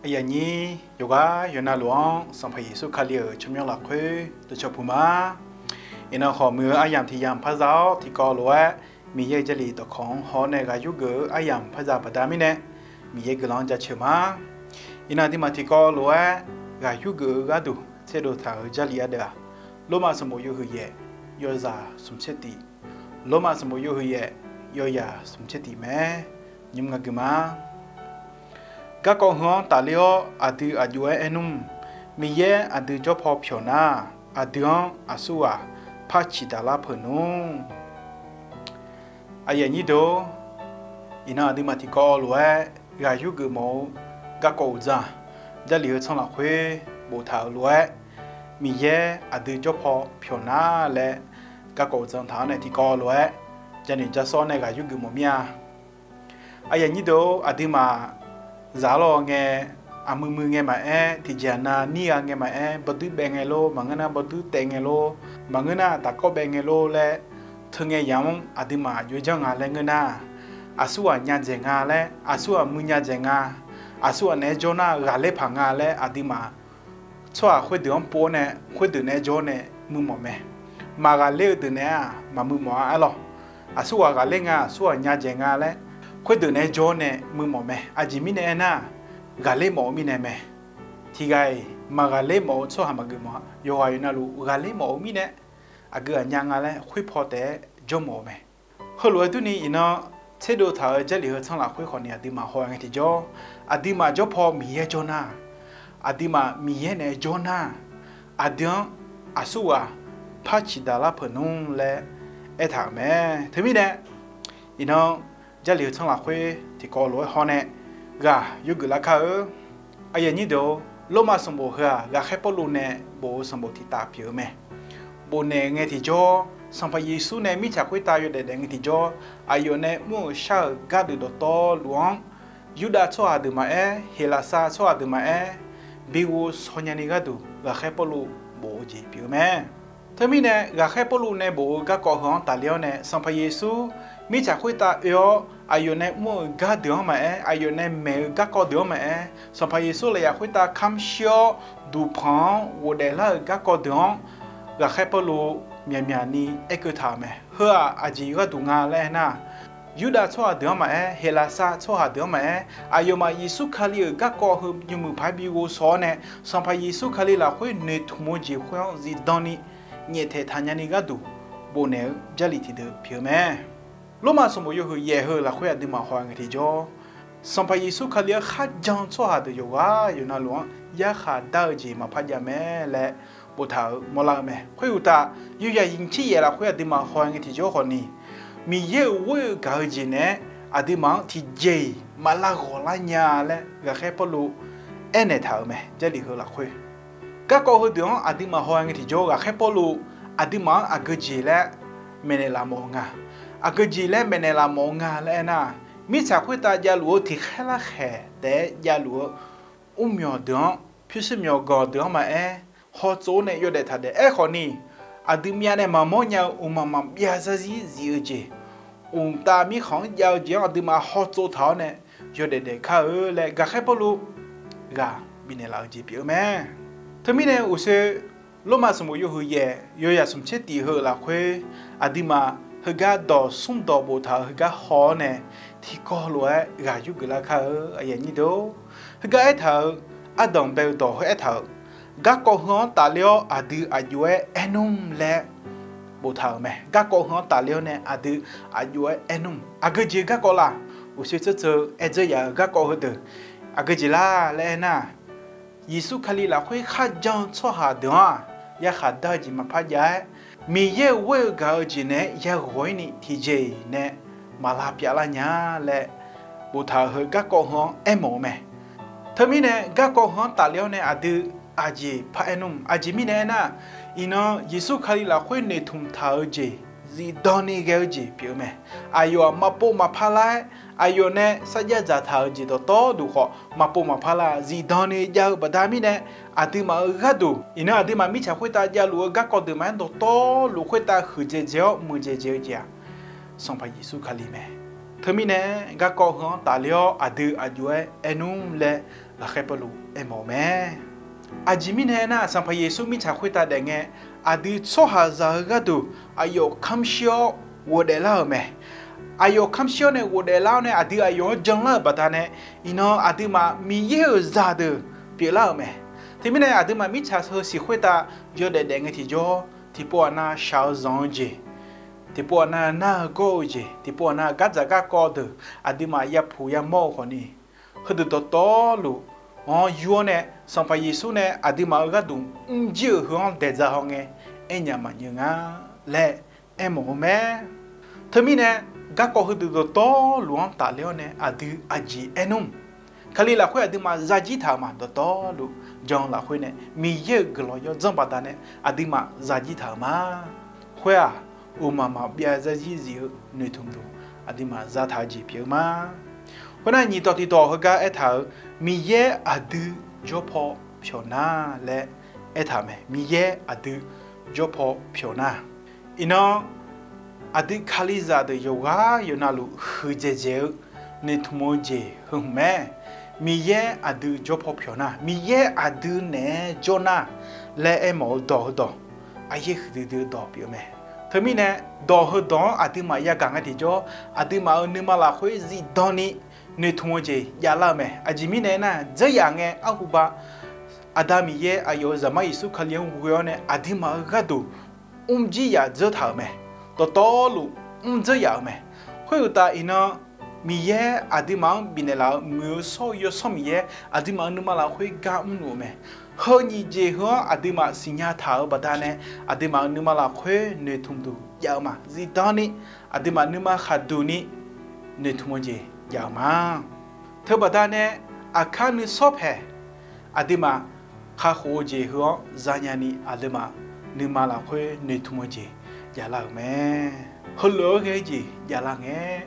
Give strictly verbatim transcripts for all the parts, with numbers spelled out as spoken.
Aqyuif aqnyir yawqghaq yawqnavluf-anr Sanqpaq Yeqsur Kali-euq tsawrmyanr lafkhoer dawqcawq puq ma. Iqnan khawf muiq-eu aryamq tiq yamq par za-awr tiqkawv lof-aer Miqyaer-euq Jarlif dawqkawq-anr haw-awr nae ghaq yurgeuf-eu aryamq par za baqda mirnae, Miqyaer guiqlanq-anr jaceuq ma. Iqnan aqduimaf tiqkawv lof-aer ghaq yurgeuf-eu gharduq tserdov taq-euq Jarlif ardeuv-aq, Lormav sanqbof yawhuiq yaef yawzaq smq tser tif, Lormav sanqbof yawhuiq yaef yawzaq smq tser tif mae. Nymr nga gui ma. Garkawv heu-anr tafler-awr aqdui aq jov-aer aernmr, Miqyaer aqdui jawr paw pyawq nar, aqdui-anr aqsurghaq par ciqdaq lar peuq nmr. Aqyuif aqnyir deuq-or, iqnan aqduimaf tiqkawv lof-aer ghaq yurgeuf mawf-eu garkawv uqdzan-aq, Jarlif heu tsanr lafkhoer boftaq-euq lof-aer, Miqyaer aqdui jawr paw pyawq nar laer garkawv uqdzan taq-awr nae tiqkawv lof-aer janoeq jasawr nae ghaq yurgeuf mawf mir-a. Aqyuif aqnyir deuq-or, aqduimaf zaq-awr law ngae, aqmuiq muiq ngae maqaer, tiqjeq aqnav nir gha ngae maqaer, bawduir bae ngae lor, maqngeur nar bawduir taev ngae lor, maqngeur nar tafkawr bae ngae lor laer, teu ngae yamq-anr aqduimaf aq jov-aer janr nga laer ngeur nar, aqsurghaq nya dzaeq nga laer, aqsurghaq muiq nya dzaeq nga, aqsurghaq naeq-aer jawr nar ghaqler paq nga laer aqduimaf tsawrhaq khoerdeuq-anr pov-awr nae, khoerdeuq naeq-aer jawr-awr nae muiq mawf mae. Maq ghaqler-eu deuq naeq-aq maqmuiq mawf-a aerlawq. Aqsurghaq ghaqler nga, aqsurghaq nya dzaeq nga laer, khoerdeuq naeq-aer jawr-awr nae muiq mawf mae. Aqjeq mirnae aernar, ghaqler mawf-eu mirnae mae. Tiqghaq-iq maq ghaqler mawf-eu tsawrhaq maqgeuf mawf-a. Yawqghaq yawqnavluf ghaqler mawf-eu mirnae, aqgeu ghaqnya nga laer khoer paw taef-aer jawr mawf-eu mae. Heulof-aer durni iqnan tserdov taq-euq Jarlif heu tsanr lafkhoer khawfni aqduimaf haw-aer ngae tiqjawr, aqduimaf jawr paw Miqyaer jawr nar, aqduimaf Miqyaer naeq-aer jawr nar, aqdui-anr aqsurghaq par ciqdaq lar peuq nmr laer aertaq-euq mae. Teumirnae, iqnan Jarlif heu tsanr lafkhoer tiqkawv lof-aer haw nae ghaq yurgeuf lar kar-eu. Aqyuif aqnyir deuq-or, Lormav sanqbof heu-aq, ghaqkhaer Pawrluv nae bof-eu sanqbof tiq taf pyeuf-eu mae. Bofnaeq ngae tiqjawr, Sanqpaq Yeqsur nae mirtsaq khoertav yawdaef daef ngae tiqjawr, aqyawf nae mr-euq shar-euq gardeuq dawqtawvluf-anr, Yurdav tsawrhaq deuq maqaer, Heqlaqsar tsawrhaq deuq maqaer, bi ghovshaw nyani gharduq ghaqkhaer Pawrluv bof-eu jeq pyeuf-eu mae. Teumirnae, ghaqkhaer Pawrluv nae bof-eu garkawv heu-anr tafler-awr nae, Sanqpaq Yeqsur mirtsaq khoertav oe-awr aqyawf nae mr-euq gardeuq-anr maqaer, aqyawf nae maeq-eu garkawv deuq-anr maqaer, Sanqpaq Yeqsur lafyaf khoertav kamr shir-awr duqpanq-anr ghofdaef lar-euq garkawv deuq-anr, ghaqkhaer Pawrluv myaqmyaq ni aerkeuv taq-euq mae. Heu-aq aqjeq gharduq nga laer aernar, Yurdav tsawrhaq deuq-anr maqaer, Heqlaqsar tsawrhaq deuq-anr maqaer, aqyawfmaf Yeqsur Kali-euq garkawv heu nymrmuiq paq-aer bi ghovshaw-awr nae, Sanqpaq Yeqsur Kali lafkhoer noeqtmq-eu jeq khoer-anr zifdan ni nyaeftaeq taq nyani gharduq bofnaeq-eu Jarlif tiqdeuq pyeuf-eu mae. Lormav sanqbof yawhuiq yaef heu lafkhoer aqduimaf haw ngae tiqjawr, Sanqpaq Yeqsur Kali-anr kharjan-eu tsawrhaq deuq yawqghaq yawqnavluf-anr yarkhaq dar-eu jeq maqpar jav mae laer boftaq-euq mawrlar-eu mae. Khoeruqtaf, yawzaq nyiq tser yaef lafkhoer aqduimaf haw ngae tiqjawr khawfni, Miqyaer-euq ghoer-eu gaq-eu jeq naeq-aer aqduimaf-anr tiqjeq-iq maq lav ghawq lar nya laer ghaqkhaer Pawrluv aernaeq taq-euq mae. Jarlif heu lafkhoer garkawv heudeuq-anr aqduimaf haw ngae tiqjawr, ghaqkhaer Pawrluv aqduimaf-anr aqgeu jeq laer maeqnaeq laf mawf-eu nga. Aqgeu jeq laer maeqnaeq laf mawf-eu nga laer aernar, mirtsaq khoertav javluf-eu tiqkhaer larkhaeq taef-aer javluf-eu mrmyawq deuq-anr, pyurshuir myawqganq deuq-anr maqaer, hawtsov-awr nae yawdaef taq daef. Aerkhawfni, aqdui myav nae maqmawr nya-eu mqmaq maqbyav zarzir zif-eu jeq, mqtav mirkhanq-anr jav-eu jeq-anr aqduimaf hawtsov taq-awr nae yawdaef daef kar-eu laer ghaqkhaer Pawrluv ghaq bifnaeq laf-eu jeq pyeuf-eu mae. Teumirnae uqshoe Lormav sanqbof yawhuiq yaef yawzaq smq tser tif heu lafkhoer, aqduimaf heugar dawq smr dawq boftaq-euq heugar haw-awr nae, tiqkawv lof-aer ghaq yurgeuf lar kar-eu aqyuif aqnyir deuq-or, heugar aertaq-euq ardanq bae-eu dawq heu aertaq-euq, garkawv heu-anr tafler-awr aqdui aqjox-aer aernmr laer boftaq-euq mae. Garkawv heu-anr tafler-awr nae aqdui aqjox-aer aernmr. Aqgeu jeq garkawv laf, uqshoe tseuv tseuv aerdzeur yaf-euq garkawv heudeuq aqgeu jeq lar laer aernar, Yeqsur Kali lafkhoer kharjan-eu tsawrhaq deuq-anr-aq, yarkhaq dar-eu jeq maqpar jav-aer, Miqyaer-euq ghoer-eu gaq-eu jeq naeq-aer yaghawq-ir ni tiqjeq-iq nae maq lavpyav lar nya laer boftaq-euq heu garkawv heu-anr aermawf-eu mae. Teumirnae garkawv heu-anr tafler-awr nae aqdui aqjeq par aernmr. Aqjeq mirnae aernar, iqnan Yeqsur Kali lafkhoer noeqtmq taq-eu jeq zifdan ni ghae-eu jeq pyeuf-eu mae. Aqyawf-aq maqpov maqpar lar-aer, aqyawf nae sarjax dzaqtaq-euq jeq dawqtawvluf khawf maqpov maqpar lar, zifdan ni jav-eu baqda mirnae, aqduimaf-euq gharduq iqnan aqduimaf mirtsaq khoertav javluf-eu garkawv deuq maqaer dawqtawvluf khoertav huiqdzaeq dzaeq-awr muiqdzaeq dzaeq-eu jeq-aq, Sanqpaq Yeqsur Kali mae. Teumirnae garkawv heu-anr tafler-awr aqdui aqjox-aer aer nmr laer ghaqkhaer Pawrluv aermawf-eu mae. Aqjeq mirnae aernar, Sanqpaq Yeqsur mirtsaq khoertav daef ngae, aqdui tsawrhaqzaq-eu gharduq aqyawf kamr shir-awr ghofdaef lar-euq mae. Aqyawf kamr shir-awr nae ghofdaef lar-awr nae aqdui aqyawf-anr janlar-euq baqdanae, iqnan aqduimaf Miqyaer-euq zaqdeuq pyeuflar-euq mae. Teumirnae aqduimaf mirtsaq heu siq khoertav yawdaef daef ngae tiqjawr, tiqpov aqnav shaq-eu zanq-eu jeq, tiqpov aqnav nar-eu gawr-eu jeq, tiqpov aqnav gardzaq garkawv deuq aqduimaf yapuq yamawr-eu khawfni, heudeuq dawqtawvluf-anr yur-awr nae, Sanqpaq Yeqsur nae aqduimaf-euq gharduq mrjir-euq heu-anr daeqdza haw ngae, aernya maqnyeuv nga laer aermawf-eu mae. Teumirnae, garkawv heudeuq dawqtawvluf-anr tafler-awr nae aqdui aqjeq aer nmr. Kali lafkhoer aqduimaf zajir taq-euq ma. Dawqtawvluf jan-eu lafkhoer nae Miqyaer-euq guiqlanq yawdzanr baqdanae aqduimaf zajir taq-euq ma. Khoer-aq, uqmaq maqbyav zarzir zif-eu noeqtmq duq aqduimaf zataq-eu jeq pyeuf-eu ma. Khoernar, nyiq dawq tiqdawq heugar aertaq-euq, Miqyaer aqdui jawrpaw pyawq nar laer aertaq-euq mae. Miqyaer aqdui jawrpaw pyawq nar, iqnan aqdui Kalizaq deuq yawqghaq yawqnavluf huiqdzaeq dzaeq-eu noeqtmq-eu jeq heu hmq mae. Miqyaer aqdui jawrpaw pyawq nar, Miqyaer aqdui naeq-aer jawr nar laer aermawf-eu dawq heudawq, aqyaer huiqdui dui-eu dawq pyeuf-eu mae. Teumirnae, dawq heudawq-anr aqduimaf yagaq ngae tiqjawr, aqduimaf-euq nuima lafkhoer zifdan ni noeqtmq-eu jeq javlar-eu mae. Aqjeq mirnae aernar, dzeuryaf ngae arhuba, Aqda Miqyaer aqyawf-euq Zaqmar Yeqsur Kali-anr ghoe-awr nae aqduimaf-euq gharduq mrjir yaf dzeur taq-euq mae. Dawqtawvluf mrdzeur yaf-euq mae. Khoeruqtaf iqnan, Miqyaer aqduimaf-anr bifnaeq laf-euq muiq-eu shawr-eu Yawsanr Miqyaer aqduimaf-euq nuima lafkhoer gar mrluf-eu mae. Heu nyiq jeq heu-anr aqduimaf siqnya taq-euq baqdanae, aqduimaf-euq nuima lafkhoer noeqtmq duq jav-eu ma. Zifdan ni, aqduimaf nuima khaqduq ni noeqtmq-eu jeq jav-eu ma. Teubaqda nae, aqkar nuisawr paeq aqduimaf kakhof-eu jeq heu-anr zanya ni aqduimaf nuima lafkhoer noeqtmq-eu jeq javlar-euq mae. Heulof-aer ghae-eu jeq javlar ngae,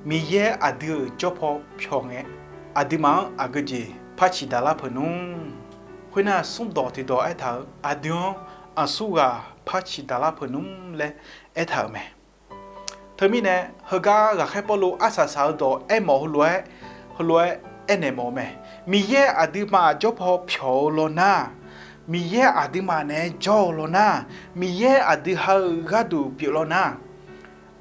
Miqyaer aqdui-euq jawrpaw pyawq ngae, aqduimaf-anr aqgeu jeq par ciq daqlar peuq nmr. Khoernar, smrdawq tiqdawq aertaq-euq, aqdui-anr aqsurghaq par ciq daqlar peuq nmr laer aertaq-euq mae. Teumirnae, heugar ghaqkhaer Pawrluv arsaq saq-eu dawq aermawf heulof-aer, heulof-aer aernaeq mawf-eu mae. Miqyaer aqduimaf jawrpaw pyawq-eu lawnar, Miqyaer aqduimaf naeq-aer jawr-eu lawnar, Miqyaer aqdui ha-eu gharduq pyeuf lawnar,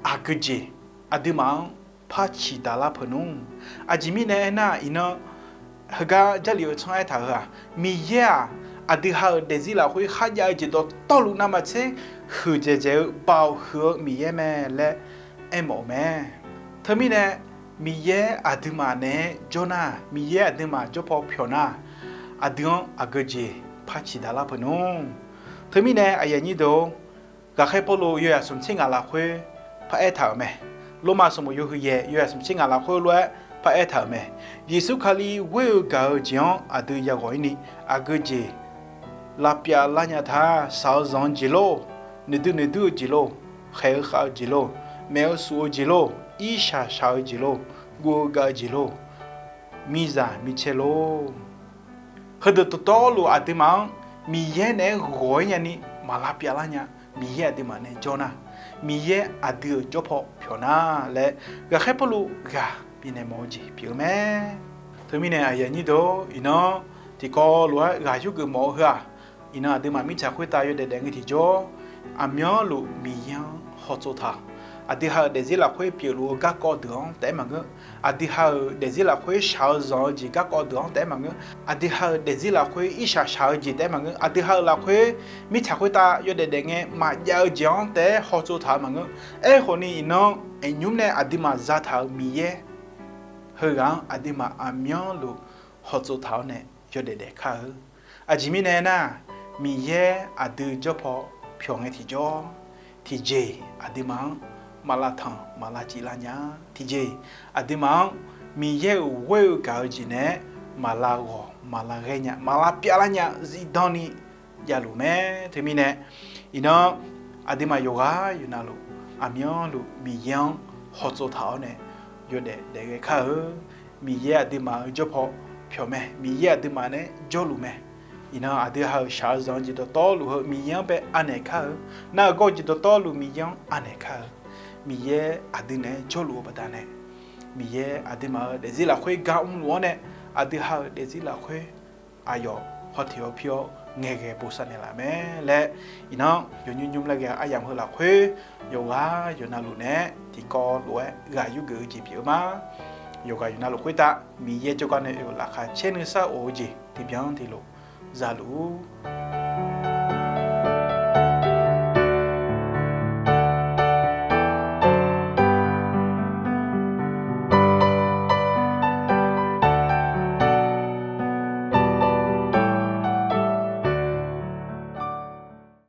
aqgeu jeq aqduimaf-anr par ciq daqlar peuq nmr. Aqjeq mirnae aernar, iqnan heugar Jarlif-eu tsanr aertaq heu-aq, Miqyaer-aq, aqdui ha-euq daefzir lafkhoer kharjav-eu jeq dawqtawvluf navmaqtser huiqdzaeq dzaeq-eu baoq huiq-eu Miqyaer mae laer aermawf-eu mae. Teumirnae, Miqyaer aqduimaf naeq-aer jawr nar, Miqyaer aqduimaf jawrpaw pyawq nar, aqdui-anr aqgeu jeq par ciq daqlar peuq nmr. Teumirnae, aqyuif aqnyir deuq-or, ghaqkhaer Pawrluv yawyaq smq tser ngaq lafkhoer par aertaq-euq mae. Lormav sanqbof yawhuiq yaeq yawyaq smq tser ngaq lafkhoer lof-aer par aertaq-euq mae. Yeqsur Kali ghoer-eu gaq-eu jeq-anr aqdui yaghawq-ir ni, aqgeu jeq lavpyav lar nya ta. Shaq-eu zanq-eu jeq lor, noeqdui noeqdur-eu jeq lor, khaeq-eu khav-eu jeq lor, maef-eu suf-eu jeq lor, irshaq shaq-eu jeq lor, guv-eu gav-eu jeq lor, miqzaq micaer lor. Heudeuq dawqtawvluf aqduimaf-anr Miqyaer naeq-aer ghawq-ir nyani maq lavpyav lar nya. Miqyaer aqduimaf nae jawr nar, Miqyaer aqdui-euq jawrpaw pyawq nar laer ghaqkhaer Pawrluv ghaq bifnaeq mawf-eu jeq pyeuf-eu mae. Teumirnae aqyuif aqnyir deuq-or, iqnan tiqkawv lof-aer ghaq yurgeuf mawf-eu heu-aq, iqnan aqduimaf mirtsaq khoertav yawdaef daef ngae tiqjawr, aqmyanluf Miqyaer-anr hawtsov taq-awq. Aqdui ha-euq daefzir lafkhoer pyeufluf-eu garkawv deuq-anr taef-aer maqngeur. Aqdui ha-euq daefzir lafkhoer shaq-eu zanq-eu jeq garkawv deuq-anr taef-aer maqngeur. Aqdui ha-euq daefzir lafkhoer irshaq shaq-eu jeq taef-aer maqngeur. Aqdui ha-euq lafkhoer mirtsaq khoertav yawdaef daef ngae maqjav-eu jeq-anr taef-aer hawtsov taq-eu maqngeur. Aerkhawf ni iqnan, aqnymr nae aqduimaf zataq-euq Miqyaer heughaq-anr aqduimaf aqmyanluf hawtsov taq-awr nae yawdaef daef kar-eu. Aqjeq mirnae aernar, Miqyaer aqdui jawrpaw pyawq ngae tiqjawr, tiqjeq aqduimaf-anr maq lavtanq maq lavcif lar nya. Tiqjeq aqduimaf-anr Miqyaer-euq ghoer-eu gaq-eu jeq naeq-aer maq lav ghawq maq lav ghaer nya, maq lavpyav lar nya zifdan ni javluf mae. Teumirnae, iqnan aqduimaf yawqghaq yawqnavluf aqmyanluf Miqyaer-anr hawtsov taq-awr nae yawdaef daef ghae kar-eu. Miqyaer aqduimaf-euq jawrpaw pyawq mae. Miqyaer aqduimaf nae jawrluf mae. Iqnan aqdui ha-euq shaq-eu zanq-eu jeq dawqtawvluf heu Miqyaer-anr bae anaeq kar-eu. Nar-euq gawr-eu jeq dawqtawvluf Miqyaer-anr anaeq kar-eu. Miqyaer aqdui naeq-aer jawrluf-eu baqdanae, Miqyaer aqduimaf-euq daefzir lafkhoer gar mrluf-anr nae, aqdui ha-euq daefzir lafkhoer aqyawf haw teq-awr pir-awr ngaeqghae bosav naeqlaf mae laer, iqnan yawnymr nymr laer ghae-eu aryamq heu lafkhoer, yawqghaq yawqnavluf nae tiqkawv lof-aer ghaq yurgeuf-eu jeq pyeuf-eu ma. Yawqghaq yawqnavluf khoertav Miqyaer jawrgar nae oe-euq laqkhaq caer nuisar of-eu jeq tiqbyan tiqlof zaluf-ur.